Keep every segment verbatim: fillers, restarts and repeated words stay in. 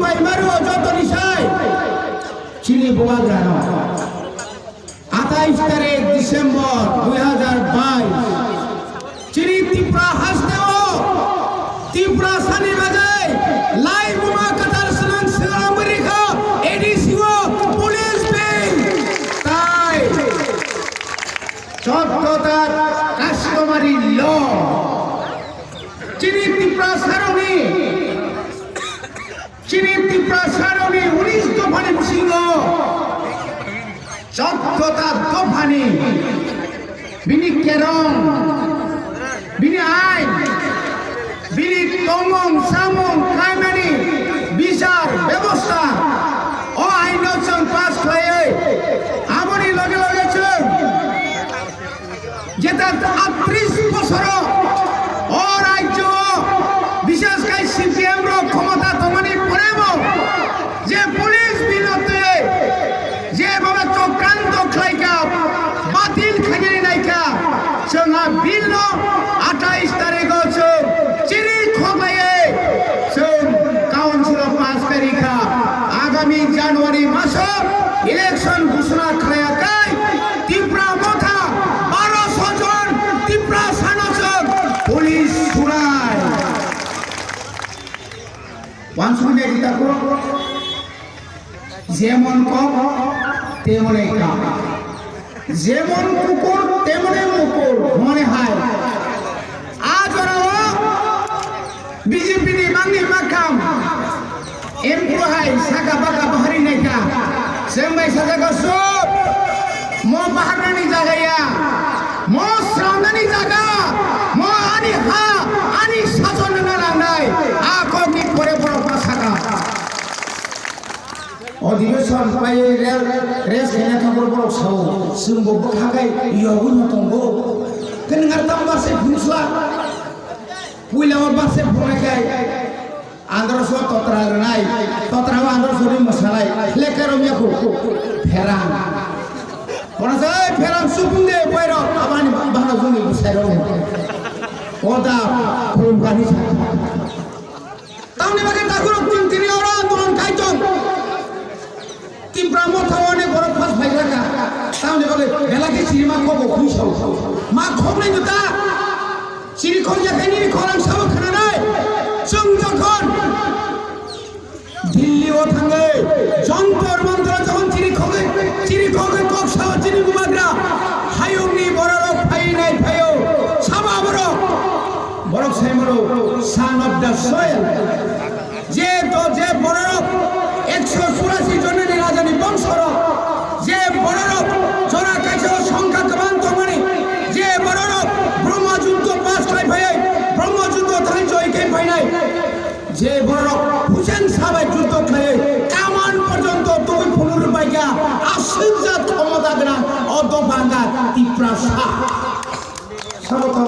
Bai mario jotoni sai chini bubagrano. Atais tarik December dui hajar bais. Chini Tripura hasteo Tripura sani bagwi lai buma katar swnang swnang bwrwi kha A D C o police beng tai. Chotto ta customary law. Chini Tripura saroni Chini Tripura saroni unis dophani bisingo chotto ta dophani bini kerong, bini ain, bini tongmung samung khlaimani bichar bebosta o aino chwng pass khlaiwi aboni loge loge chwng Jeta atris bosoro o rajyo o, bishes khai C P M rok khomota tongmani porebo je police bill o twi je baba chokranto khlaikha, batil khainani naikha, chwng a bill no atais tarikh o chwng chiri khoklaiwi chwng council o pass khairikha. Agami January maso election ghosona khlaiya kai Tipra Motha baro so jon Tipra sano chwng police surai. Wansukni nai rita ko, jemon kok, temone kam. Jemon kukur, temone mukur, mone hai. A jorao B J P ni mangni makam M P hai saka baka bahari naikha. Chwng bai sajak o sup. Mo baharnani jaga ya. Mo swnamnani jaga. Mo ani ha, ani sason nana nangnai. A kokni pore borok ma saka. Odhibeshon pai rel, res khaina thangbo borok sao. Chwngbo bwkha kai yogwi no tongo. Khe nwng ar tamo ba se phunusla. Puila o ba se phunai kai. Androso totra rwnai, totra o androso ni mwsalai, lekha romya khu, pherang. Bono se, "Oi, pherang supung de, boy rok, abani bahana juni bwsai rok." Oda, khulum kani sa. Tamni bagwi takhurok tin tini oro andolon kaichong. Tipra Motha o onek borok pass phaikha kha. Tamni bagwi belai khe chini ma khok bo khung sao. Ma khok nai no ta. Chini khok ya khe nini khorang sao khna nai. Chwng jokhon Delhi o thangwi Jantar Mantar o jokhon chini khogwi, chini khogwi kok sao chini bubagra. Hayung ni borok rok phai nai phaio. Sabo borok. Borok sai mano son of the soil. Je to je bororok ekso churasi jonani rajani bongsorok, je bororok jora kaisa songkha kwbang tongmani, je bororok Brahma juddo pass khlai phaiwi Brahma juddo thani joy khe phainai, je bororok Hussein sabai juddo khlaiwi kaman porjonto tubui phunur baikha, aswk jat khomota gwnang o dopha wngkha Tiprasa. Sabo to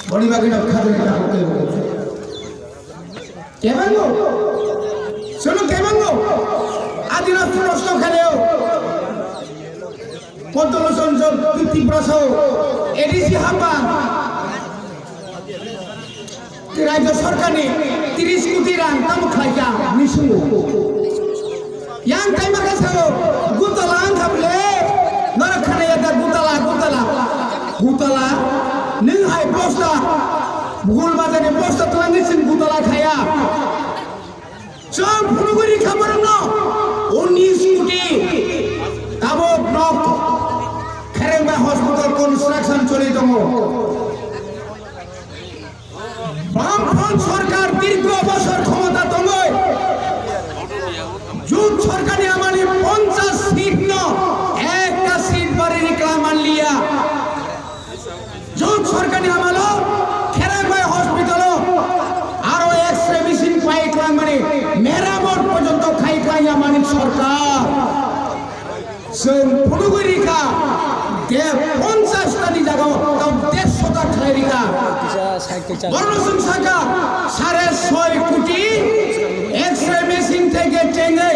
boni bagwi no khajani ta hote. Kebango. Sono kebango. Adina proshno khaleo. Pontolo sonjo Tiprasa o A D C hamba. Rajya sarkar ni tris koti rang tamo khlaikha misungo. Yang tai maka sao gutala ang kha bole. Norok khana ya da gutala, gutala. Gutala. Nung hai bosta. Bhul bazar ni bosta twlangwi chwng gutala khaya. Chwng phunugwi rikha borokno unis koti. Tabok nok Kherengbai hospital construction choli tongo. Bamfront sorkar dirgho bosor khomota tongwi Jut sorkarni amani ponchash seat no ekta seat bari rikla manliya. Jut sorkarni amalo Kherengbai hospital o aro X-ray machine pai klangmani meramot porjonto khai klangya mani sorkar. Chwng phunugwi rikha, de ponchash ta ni jaga o tamo dersho ta khlai rikha. Kisa side kisa. Borno chwng sakha sare soi koti X-ray machine theke chengwi,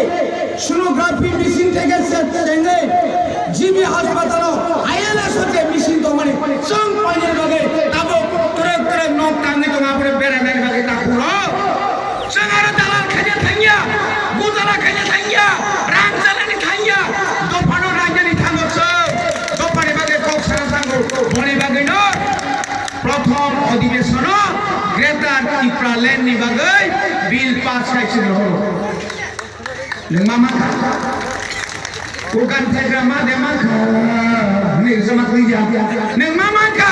sonography machine theke se chengwi, G B hospital o I L S o je machine tongmani chwng painani bagwi tabuk twrwk twrwk nok tangwi tongo, aboni berainani bagwi ta phuro. Chwng aro dalal Tipraland ni bagwi bill pass khai chwng rohoro. Nwng ma mankha? Kukan thekra ma de mankha? Hwnwi rwchapma kwrwi ya. Nwng ma mankha?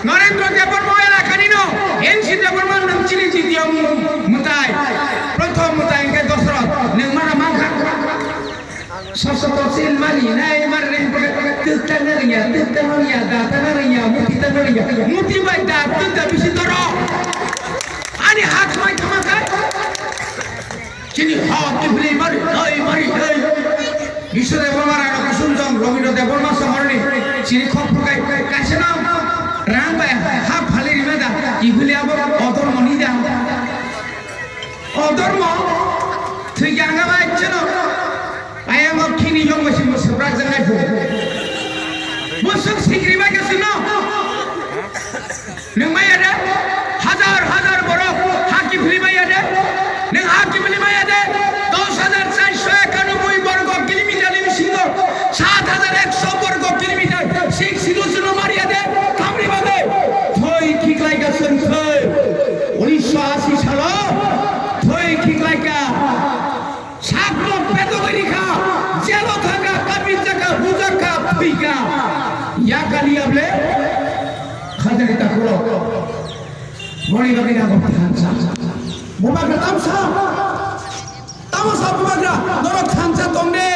Narendra Debbarma era kani no, N C Debbarma nwng chini titiyo mwtai. Prothom mwtai hwnkhe Dosroth. Nwng ma mankha? Sosto sil mari nai mari nai pake tuk tang na ringya, tuk tang na ringya, da tang na ringya, muti tang na ringya, muti bai da tuk da bisi doro. Ani hak mai thama kai. Chini ha tubli mari nai mari nai. Biswa Debbarma rano kusum jong Rabindra Debbarma samorni chini khok phukai kaisa no rang bai ha phali rima da kibili abo odor moni da. Odor mo thwi ganga bai chano. Ayang o khini yong masi mo sabrak jangai phu. Musuk sikri bai ka suno. Nwng maya de? Hajar hajar borok ha kiphilwi maya de? Nwng ha kiphilwi maya de? Dos hajar charso ekanoboi borgo kilometer ni bisingo sat hajar ekso borgo kilometer sik sidu suno mariya de? Tamni bagwi thoi khiklai ka swn thoi. Unisho asi salo thoi khiklai ka. Sakno pedogwi rikha, jelo thangkha, kapinjakha, hujakha, thwikha. Ya kaliya ble? Khajani takhurok. Boni bagwi nango thansa. Bubagra tamsa. Tamo sa bubagra, norok thansa tongde.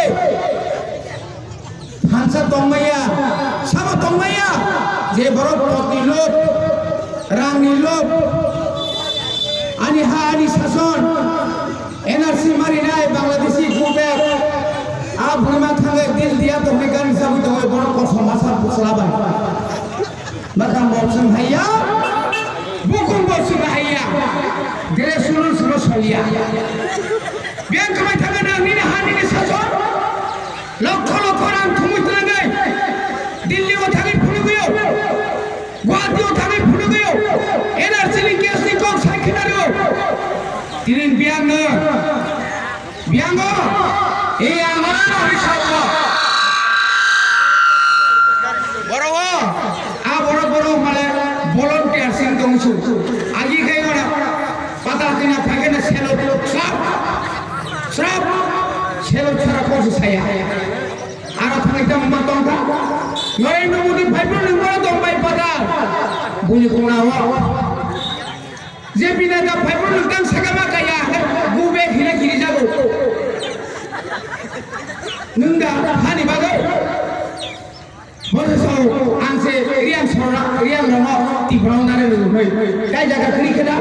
Thansa tongmaya, samo tongmaya, je borok potni lob, rangni lob, ani ha, ani sason, N R C marinai, Bangladeshi go back, a bwrwima thangwi dil diya tongwi gani sabwi tongwi borok kosom masa bwsla bai. Bakang bo chwng haiya, bukung bo chwng haiya, dress sunu sunu soliya. Biyang kwmai thangwi nang nini ha nini sason. Lokho lokho rang thumui twlangwi Delhi o thangwi phunugwi o, Guwahati o thangwi phunugwi o, N R C ni case ni kok sai khwnarwi o. Tini biyang no, biyang o, e ang o, ang sabo. Borok o, a borok borok male volunteer sing tong su. Agi khai ora. Patal kena phagena selo srap srap selo sara kosu saya. Aro thangwi tamo ma tongkha. Narendra Modi phaiphru nung bono tong bai patal. Buni kona o. J P Nadda phaiphru nung tang saka ma kaya. Go back hina kiri jago. Nung da hani bago. Bono sao ang se Riang sora, Riang rono Tipra o nare rwnai. Kai jaga kri kheda.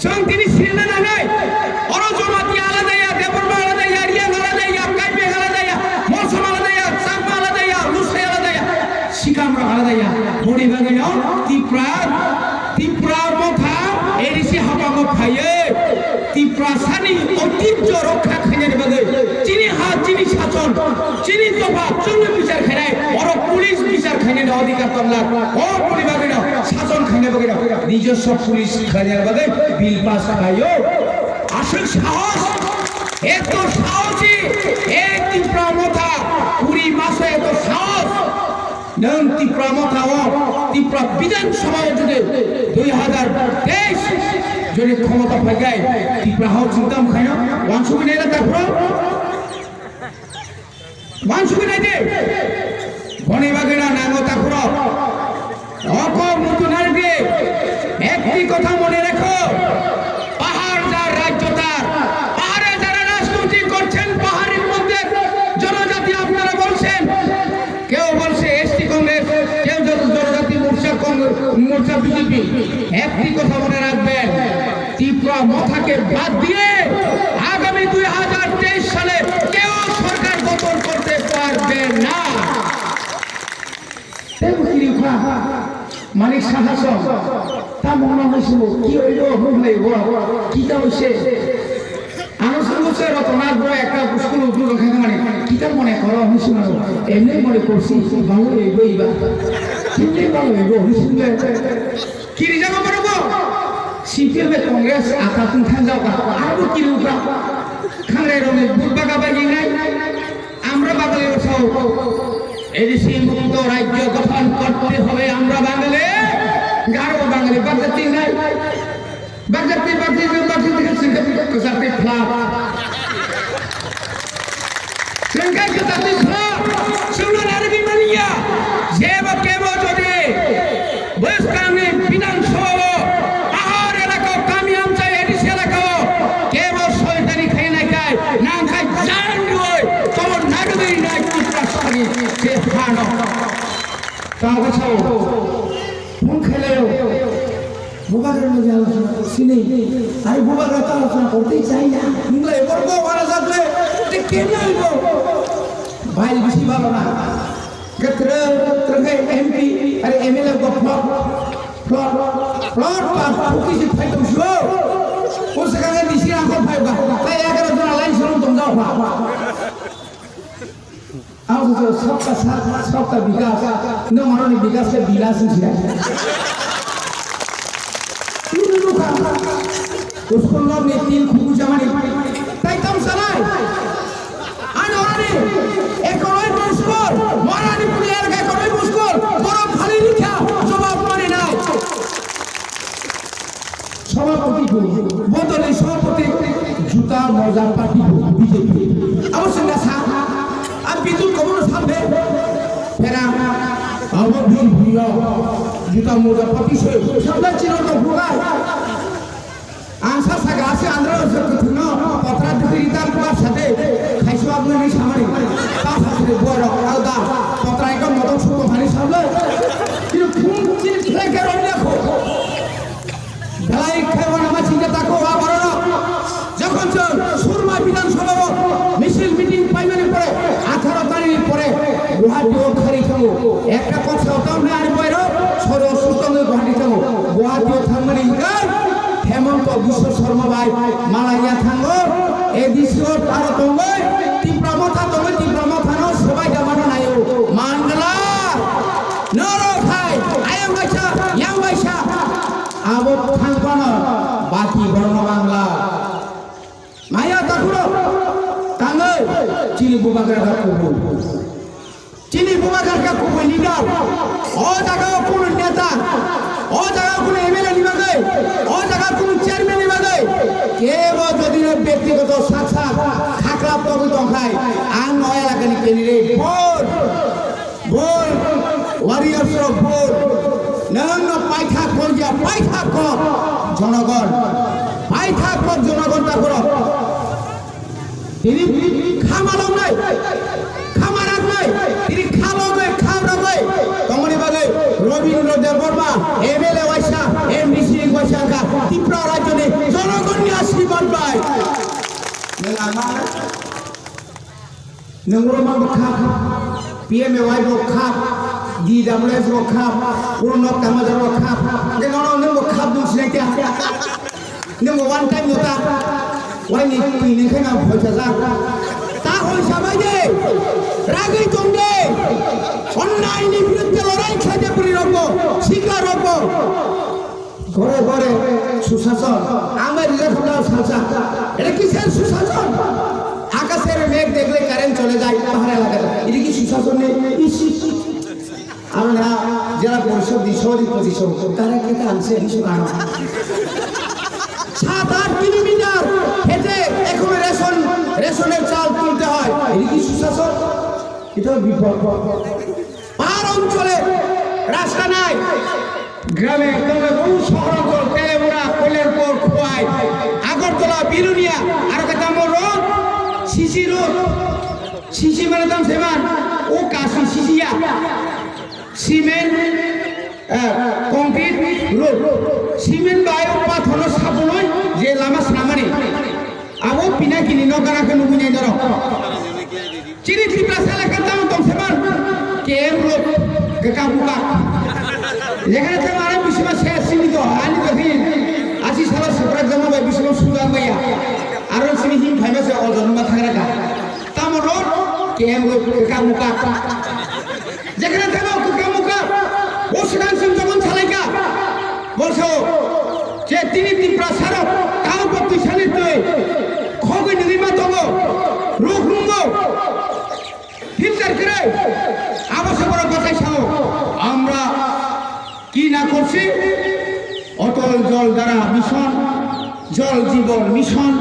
Chwng tini sirina nangnai. Oro Jamatia alada ya, Debbarma alada ya, Riang alada ya, Kaipeng alada ya, Mosam alada ya, Chakma alada ya, Lusai alada ya, Sikamrok alada ya. Boni bagwi no Tipra, Tipra motha A D C hapango phaiwi. Tiprasani oitijyo rokha khainani bagwi chini ha, chini sason, chini dopha chwngno bichar khainai, oro police bichar khainani odhikar tonglak. O boni bagwino sason khaina bagwino nijoswo police khainani bagwi bill pass khlaio. Aswk sahos, eto sahosi, e Tipra motha, kuri maso eto sahos. Nwng Tipra motha o, Tipra Bidhan Sabha o jodi dui hazar teis jodi khomota phaikhai, Tipra hao chwng tamo khaino? Wansugwi naina takhro? Wansugwi naidi? Boni bagwino nango takhro. Oko mutu nardi, ekti kotha mone rekho, পাহাড় যার রাজ্য তার, পাহাড়ে যারা রাজনীতি করছেন, পাহাড়ের মধ্যে জনজাতি আপনারা বলছেন, কেউ বলছে এসটি কংগ্রেস, কেউ জন-, জনজাতি মোর্চা কংগ্রেস, মোর্চা বিজেপি। একটি কথা মনে রাখবেন, ত্রিপুরা মথাকে বাদ দিয়ে আগামী দুই হাজার তেইশ সালে কেউ সরকার গঠন করতে পারবে না। Tei bo kiri kha, Manik Saha song, tamo no hwnwi simo, ki oibo, hwnwi bo, kita oise. Ano song se Rotona bo ekta school o duro kha mani, kita mone koro hwnwi simo, emni mone korsi, balo oibo iba. Kimni balo oibo hwnwi simo. Kiri jago borok bo, C P M Congress aka tong thang jago, abo kiri ukha. Khangrai roni but baga bai jingai. আমরা বাঙালি উৎসব, এডিসি মুক্ত রাজ্য গঠন করতে হবে আমরা বাঙালি। Garo Bangali bakjak tingnai. Bakjak ti, bakjak ti, bakjak ti, bakjak ti, kwchak ti phlak. Chwng khe kwchak ti phlak. Chwngno narwgwi manya. Jebo kebo jodi bwskangni Bidhan Sabha o, ahar elaka o, kami amchai A D C elaka o kebo soitani khainai khai nang khai jan rwui tobo narwgwi nai Tripura sahani je phano. Tamo sao. Phone khailaio. Bubagra loge alochona korsi nei. Are bubagra to alochona kortei chai na. Nungla ebor bo wara jatle. Te kemne hoibo? Bail bisi balo na. Ke tre, tre ke M P, are M L A go plot, plot, plot pa phuki si phai tong sio. O se ka D C rang ko phai ba. Tai egaro jona line solo tong jao ba. Ang bujo sabka sath, sabka bikas. No manoni bikas ke bilas ni siya. Ini bukan. Uskul log ni tin kuku jamani. Tai tam salai. Ano ani. Ekonoi muskul. Marani puni elga ekonoi muskul. Borok khali rikha. Jawab mani nai. Sabhapati bo, bodolni sabhapati juta moja party bo B J P. Abo sengkha sa, a Bijut kobono sambe, phera, abo bini bini juta moja party se, sabla chino to bukai. Ang sa saga ase andro se kuthno, patra dukhi ritam kuar sate, khaisu abno ni samari, ta sasre buaro, alda, patra ekam motok sukho thani sabla. Kini phung, kini flag garo ni akho. Belai khe uanama chingkhe tako a borok. Jokhon chwng Surma Bidhan Sabha o misil meeting paimani pore, atharo tarikni pore Guwahati o khari thango. Ekta kok sao tamni ani boyro soro susto wngwi Guwahati thango. Guwahati o thangmani hwnkhe Hemonto Biswa Sarma bai malaiya thango. A D C o aro tongwi Tipra Motha tongwi Tipra Motha no swbai da mano naio. Mangla norok hai ayang baisa yang baisa. Abo thang phano baki borokno mangla. Maya takhurok tangwi chini bubagra kha kubui. Chini bubagra kha kubui leader. O jaga o kunu neta, o jaga o kunu M L A ni bagwi, o jaga o kunu chairman ni bagwi kebo jodi no byaktigoto sak sak khaklap togwi tongkhai, ang no elakani candidate vote. Bol, warriors rok bol. Nwng no paithak kok ya, paithak kok jonogon. Paithak kok jonogon ta khoro. Tini khama longnai, khama raknai, tini kha logoi, kha rogoi. Tongmani bagwi Robindra Debbarma, M L A waisa, M D C waisa ka, Tripura rajyoni jonogonni ashirwad bai. Nwng ama Nwng oro ma bo khap, P M A Y bo khap, D W S bo khap, oro nok tangma jora bo khap. Hwnkhe nono nwng bo khap nwng sinai khe. Nwng bo one time no ta. Wai ni twi ni khe na hoicha jak. Ta hoicha bai de. Ragwi tong de. Onnai ni biruddhe lorai khlai de bwrwi rok bo, sikla rok bo. ঘরে ঘরে সুশাসন, আমার লেখা সুশাসন, এটা কিসের সুশাসন? আকাশের মেঘ দেখলে কারেন্ট চলে যায়, পাহাড় এলাকাতে, এটা কি সুশাসন নেই? ইস, ইস, ইস। আমরা জেলা পরিষদ, সভাপতি, প্রতিষ্ঠা, তারা খেতে আনছে, কিছু কারণ। সাত আট কিলোমিটার হেঁটে এখন রেশন, রেশনের চাল তুলতে হয়, এটা কি সুশাসন? এটাও বিপদ। পাহাড় অঞ্চলে রাস্তা নাই। গ্রামে একদম বহু শহর অঞ্চল, তেলেমুড়া, কল্যাণপুর, খোয়াই, আগরতলা, বিলোনিয়া, আর একটা আমার রোড, সিসি রোড। সিসি মানে তো সেমান, ও কাশি সিসিয়া। সিমেন্ট, আহ, কংক্রিট রোড। সিমেন্ট বায়ু পাথর সাবুনই যে লামা সামানি। Abo pinakini nokara khe nugui nai norok. Chini Tiprasa lekha tamo tong seman. K M Road, kekak bukak. Jekhane tamo aro bisima se sini to, ani to hin. Asi salo seprak jama bai bisima sudan baiya. Aro sini hin phaima se ojon ma thagra ka. Tamo road, K M Road, kekak bukak. Jekhane thebo kwkang mukha, o swkang chwng jokon salaikha, bo sao je tini Tiprasa rok tamo bo twisani twi khogwi nugwi ma tongo, ruk rungbo, filter kwrwi, abo se borok bachai sao, আমরা কি না করছি, Jol Dara Mission, Jol Jibon Mission,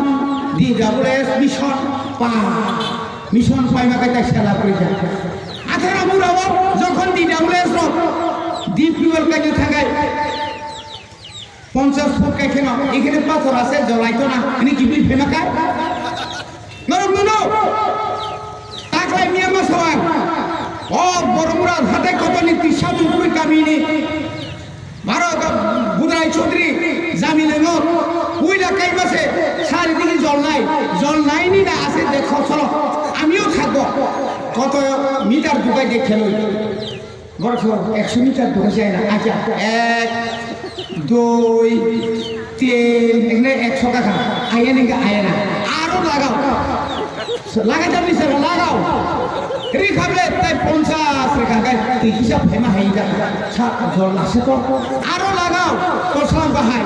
D W S Mission, pa mission paima khe tai sela puri ja. Athara mura o jokhon D W S rok deep well kaina thangai, ponchas foot kai kheno, ekhene pathor ase, jol aito na, ini kibri phema kai. Norok nuno, taklai miya ma sawar. O Boromura hatai kotoni tisa Mukui kamini. Baro ka Budrai Chaudhary, Jamil Engot, uila kai mase, sari digi jol nai, jol nai ni na ase dekho cholo. Amiyo thakbo. Koto meter dukai de kheloi. Borok song ekso meter dukha se aina, acha, ek, dui, tin, engne ekso kaka, ayan enga ayana, aro lagao, lagai jani sara lagao, ri khable tai ponchas reka kai, tei kisa phema hai da, sa jor lase to, aro lagao, to slam bahai.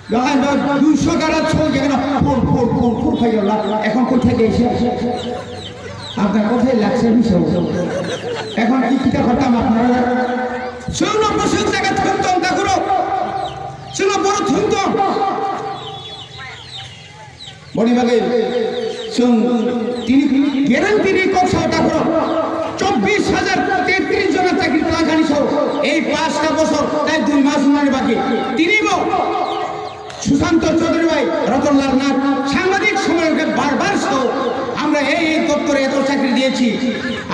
Dogan do duiso gara chol jagano phur phur phur phur phai jola. Ekhon koi thai gaise. Apnar kothai lagse ni so. Ekhon ki kita khortam apnara? Chwngno bwswk jaga thum tong takhuro. Chwngno boro thum tong. Boni bagwi chwng tini guarantee ni kok sao takhuro. Chobbish hajar tetris jona chakri twlangkhani sao. Ei panchta bosor tai dui mas wngnani bagwi. Tini bo Sushant চৌধুরী ভাই, রতনলাল নাথ, সাংবাদিক সম্মেলনকে বারবার সহ আমরা এই এই দপ্তরে এত চাকরি দিয়েছি,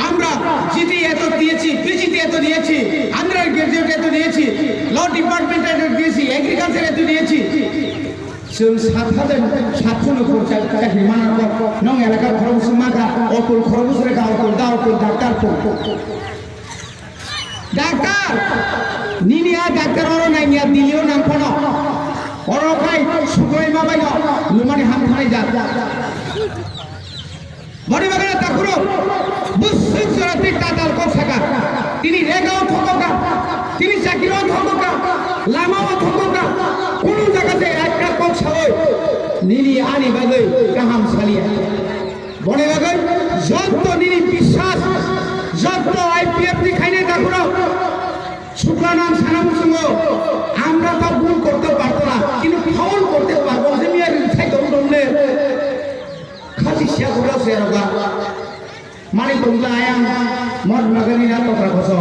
আমরা জিটি এত দিয়েছি, পিজিটি এত দিয়েছি, আন্ডার গ্র্যাজুয়েট এত দিয়েছি, ল ডিপার্টমেন্ট এত দিয়েছি, এগ্রিকালচার এত দিয়েছি। Chwng sat hajar satso no kwrwi chakri mana kok, nong elaka khorokbwswk mankha, okul khorokbwswk rekha, okul da, okul daktar, okul. Daktar! Nini a daktar oro nangya, Delhi o nang phano. Oro khai sukroi ma bai no, lumani ham thanai jak. Boni bagwi takhuro, bwswk jora tei tatal kok saka. Tini rega o thokoka, tini chakri o thokoka, lama o thokoka. Kunu jaga se ekta kok sawi, nini ani bagwi kaham saliya. Boni bagwi jotto nini biswas, jotto I P F ni khainai dakhurok, Sukla nang sana muchungo, আমরা তো ভুল করতে পারতো না, কিন্তু ফাউল করতে পারবো। যে মিয়া রিল খাই দম দম নে, খাসি শিয়া করে আছে আর ওগা। মানে তোমরা আয়াম, মদ মাগানি না তোমরা বসো।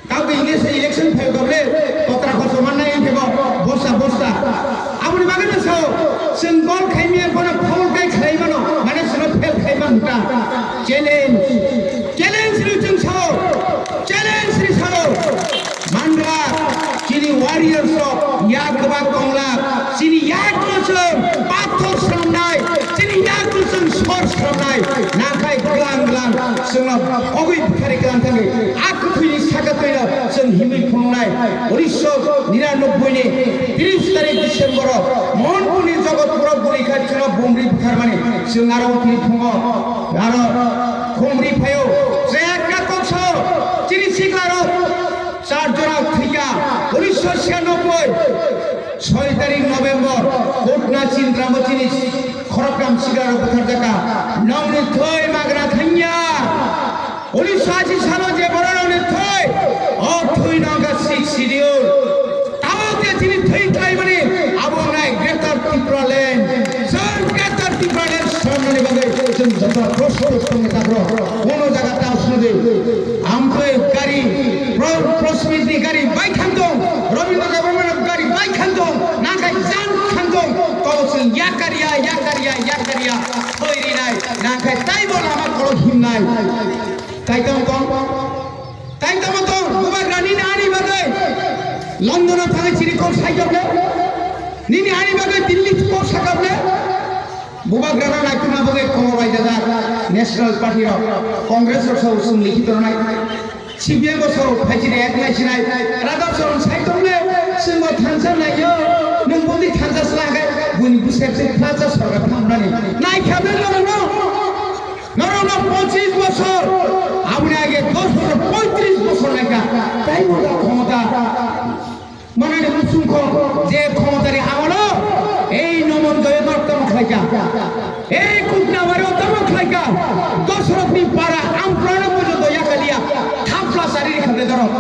Tamo English election fail goble, kotra koso manna yang kebo, bosta, bosta. Aboni bagwi no sao, chwng gol khaimya bono foul kai khlai mano, mane chwngno fail khai man ta. Challenge, challenge ri chwng sao, challenge ri sao. Mandra, chini warriors rok, yak ba kongla, chini yak no chwng pathor swnamnai, chini yak no chwng sor swnamnai, nakhai glang glang, chwngno ogwi bukhari glang thangwi. A kwthwini saka twino chwng himwi phunuknai. Unisho niranobboini tris tarik December-o Mohanpurni Jogotpuro Burikha chwngno bumri butharmani chwng aro uthini phungo aro khumri phaio. Chwng ekta kok sao chini siklarok char jora thwikha. Unisho chhiyanobboi soi tarik November Kotna Chindramo chini khoroktham siklarok butharjakha. Nongni thwi magra thangya. Unisho ashi salo je bororokni thwi, o thwi no wngkha sixth schedule. Tabuk je chini thwi khlaimani abo wngnai Greater Tipraland. Chwng Greater Tipraland swnamnani bagwi chwng joto prostut tongwi takhro. Kono jaga ta usnadi. Amtwi gari, Pro-, Prosmit ni gari bai thang tong, Rabindra Debbarma ni gari bai thang tong, nakhai jan thang tong. Tabo chwng yakarya, yakarya, yakarya. Thwi rinai, nakhai taibo lama kolok himnai. Taitam tong, taitam tong, bubagra nini ani bagwi London o thangwi chini kok saijak le, nini ani bagwi Delhi kok sakap le, bubagra no naituma bagwi kok bai jajak National Party rok, Congress rok sa usung likhit ronai, C P M bo sa phai chini ek nai sinai, Radha Charan sai tong le, chwng bo thansa nai yo, nwng bo di thansa sla khe, buini busek se thansa sorkar thangnani, nai kha le no no. Norokno pochis bosor, aboni age dos bosor, poitris bosor laikha, taibo da khomota. Manani musungkho je khomotani amolo, ei Noman Joy no tamo khlaikha, ei Kuknabari o tamo khlaikha, Dosrotni para Amprano porjonto yakaliya, thapla sari rikha bedorok.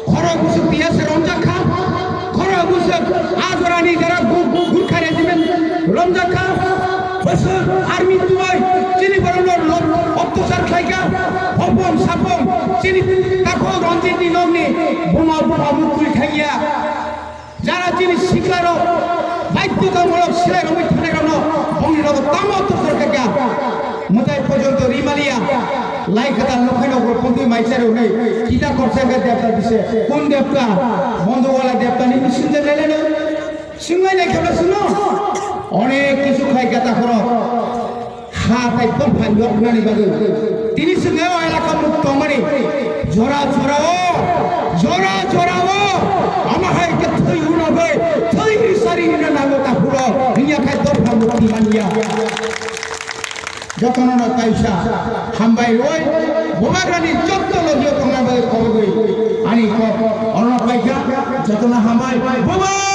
Khorok busuk tiya se romjakha, Ajorani jara gu-, gu-, Gurkha regiment romjakha, bwswk army tubai chini borokno lom-, ottachar khlaikha, hopong sapong chini takhuk Ranjit ni nokni buma buma muk twi thangya. Jara chini siklarok baidhotamulok silai romwi thanairokno bongni nogo tamo torchar khaikha. Mwtai porjonto rimaliya, lai kwtal nukhai nogo phuntwi maicharwi hwnwi kita korsa khe debta bise. Kun debta? Bondowala debtani messenger leleno. Swnglainai khe swngno. Onek kisu khlaikha takhorok. Ha tai tongphai yoknani bagwi. Tini swngnaio elaka muk tongmani. Jora jorao, jora jorao. Ama hai khe thwi hwnwi, thwi ri sari hwnna nango takhorok. Hwnya khai tongphai muk tongmaniya. Jotono no kaisa hambai roi, Bubagrani jotto logio tongna bai kobogoi ani kok ono paikha, jotono hambai, Buba!